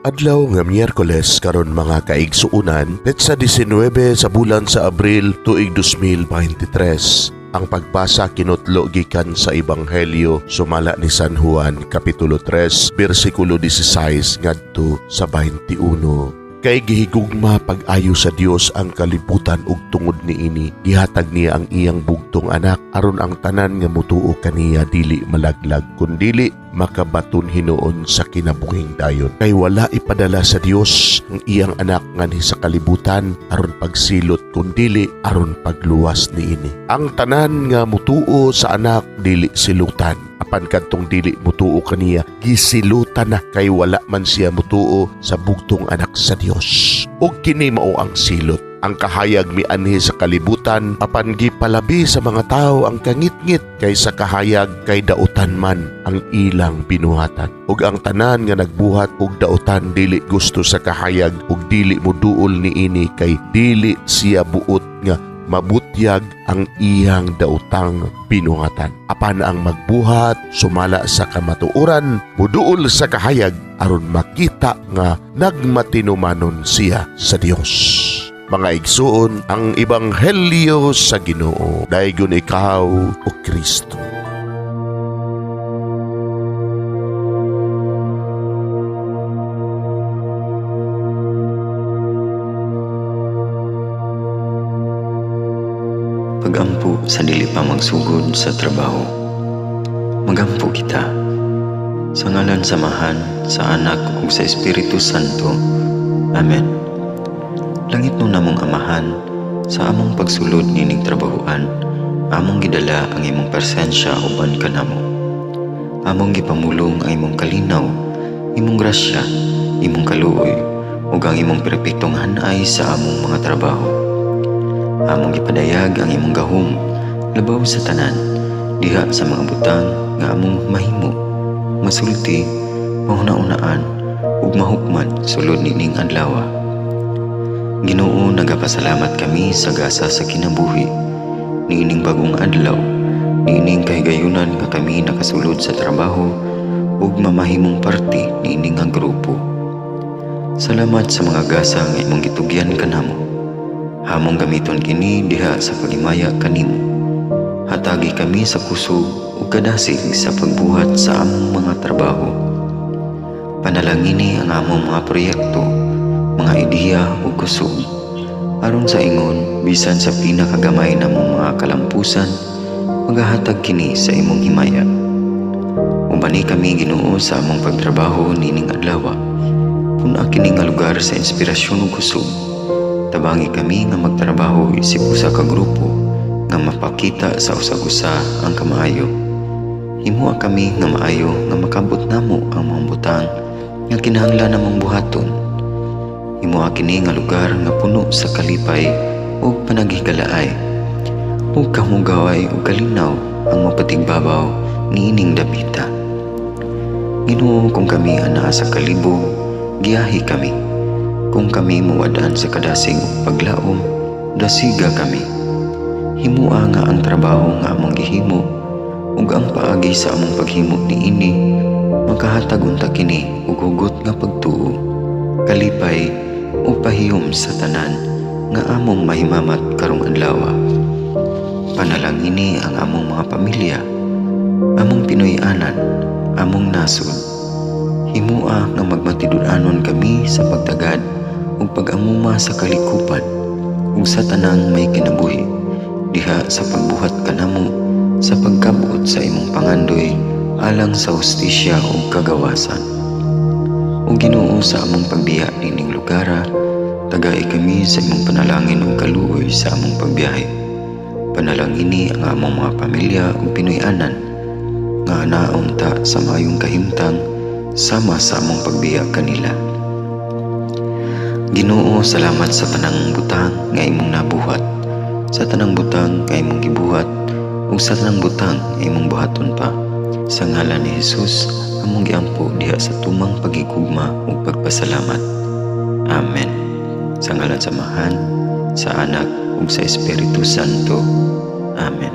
Adlaw nga Miyerkules karon, mga kaigsuunan, petsa 19 sa bulan sa Abril, tuig 2023. Ang pagbasa kinutlo gikan sa Ebanghelyo sumala ni San Juan, kapitulo 3, bersikulo 16 ngadto sa 21. Kay gihigugma pag-ayo sa Dios ang kalibutan ug tungod niini gihatag niya ang iyang bugtong anak, aron ang tanan nga mutuo kaniya dili malaglag kundili makabaton hinuon sa kinabuhing dayon. Kay wala ipadala sa Dios ang iyang anak nganhi sa kalibutan aron pagsilot kundili aron pagluwas niini. Ang tanan nga mutuo sa anak dili silutan, apan kadtong dili mutuo kaniya gisilutan na, kay wala man siya mutuo sa bugtong anak sa Dios. Ug kini mao ang silot: ang kahayag mianhi sa kalibutan, apan gipalabi sa mga tawo ang kangitngit kaysa kahayag, kay dautan man ang ilang binuhatan. Ug ang tanan nga nagbuhat og dautan dili gusto sa kahayag ug dili moduol niini, kay dili siya buot nga mabutyag ang iyang dautang binuhatan. Apan ang magbuhat sumala sa kamatuoran muduol sa kahayag aron makita nga nagmatinumanon siya sa Dios. Mga igsuon, ang ebanghelyo sa Ginoo. Daygon ikaw, o Kristo. Pagampo sa dili pa magsugod sa trabaho. Magampo kita. Sa ngalan sa Amahan, sa Anak ug sa Espiritu Santo. Amen. Langitnon namong Amahan, sa among pagsulod nining trabahoan, among gidala ang imong presensya uban kanamo. Among gipamulong ang imong kalinaw, imong grasya, imong kaluoy, ug ang imong perpektong hanay sa among mga trabaho. Among gipadayag ang imong gahom labaw sa tanan diha sa mga butang nga among mahimo, masulti, mahuna-unaan ug mahukman sulod nining adlaw. Ginoo, nagapasalamat kami sa gasa sa kinabuhi niining bagong adlaw, niining kahigayunan nga kami nakasulod sa trabaho ug mamahimong parte niini nga grupo. Salamat sa mga gasa nga imong gitugyan kanamo. Among gamiton kini diha sa paghimaya kanimo. Hatagi kami sa kusog ug kadasig sa pagbuhat sa among mga trabaho. Panalangini ang among mga proyekto, mga ideya ug kusog, aron sa ingon bisan sa pinakagamay namong mga kalampusan, magahatag kini sa imong himaya. Ubani kami, Ginoo, sa among pagtrabaho nining adlaw. Pun-a kini nga lugar sa inspirasyon ug kusog. Tabangi kami nga magtrabaho isip usa ka grupo nga mapakita sa usag-usa ang kamaayo. Himoa kami nga maayo nga makabot namo ang mga butang nga kinahanglan namong buhaton. Himoa kini nga lugar nga puno sa kalipay ug panaghigalaay, ug kahugaway ug kalinaw ang mapatigbabaw niining dapita. Ginoo, kung kami anaa sa kalibog, giyahi kami. Kung kami muwad-an sa kadasig ug paglaom, dasiga kami. Himoa nga ang trabaho nga among gihimo ug ang paagi sa among paghimo niini makahatag unta kini og hugot nga pagtuo, kalipay ug pahiyom sa tanan nga among mahimamat karong adlaw. Panalangini ang among mga pamilya, among Pinoy-anan, among nasod. Himoa nga magmatinud-anon kami sa pagtagad ug pag-amuma sa kalikupan ug sa tanang may kinabuhi diha sa pagbuhat kanamo sa pagkabot sa imong pangandoy alang sa hustisya ug kagawasan. Ug Ginoo, sa among pagbiya nining lugara, tagai kami sa imong panalangin ug kaluoy sa among pagbiyahe. Panalangini ang among mga pamilya ug Pinoy-anan nga naunta sa maayong kahimtang sama sa among pagbiya kanila. Ginoo, salamat sa tanang butang nga imong nabuhat, sa tanang butang nga imong gibuhat, ug sa tanang butang nga imong buhaton pa. Sa ngalan ni Jesus, among giampo diha sa tumang pagigugma ug pagpasalamat. Amen. Sa ngalan sa Amahan, sa Anak ug sa Espiritu Santo. Amen.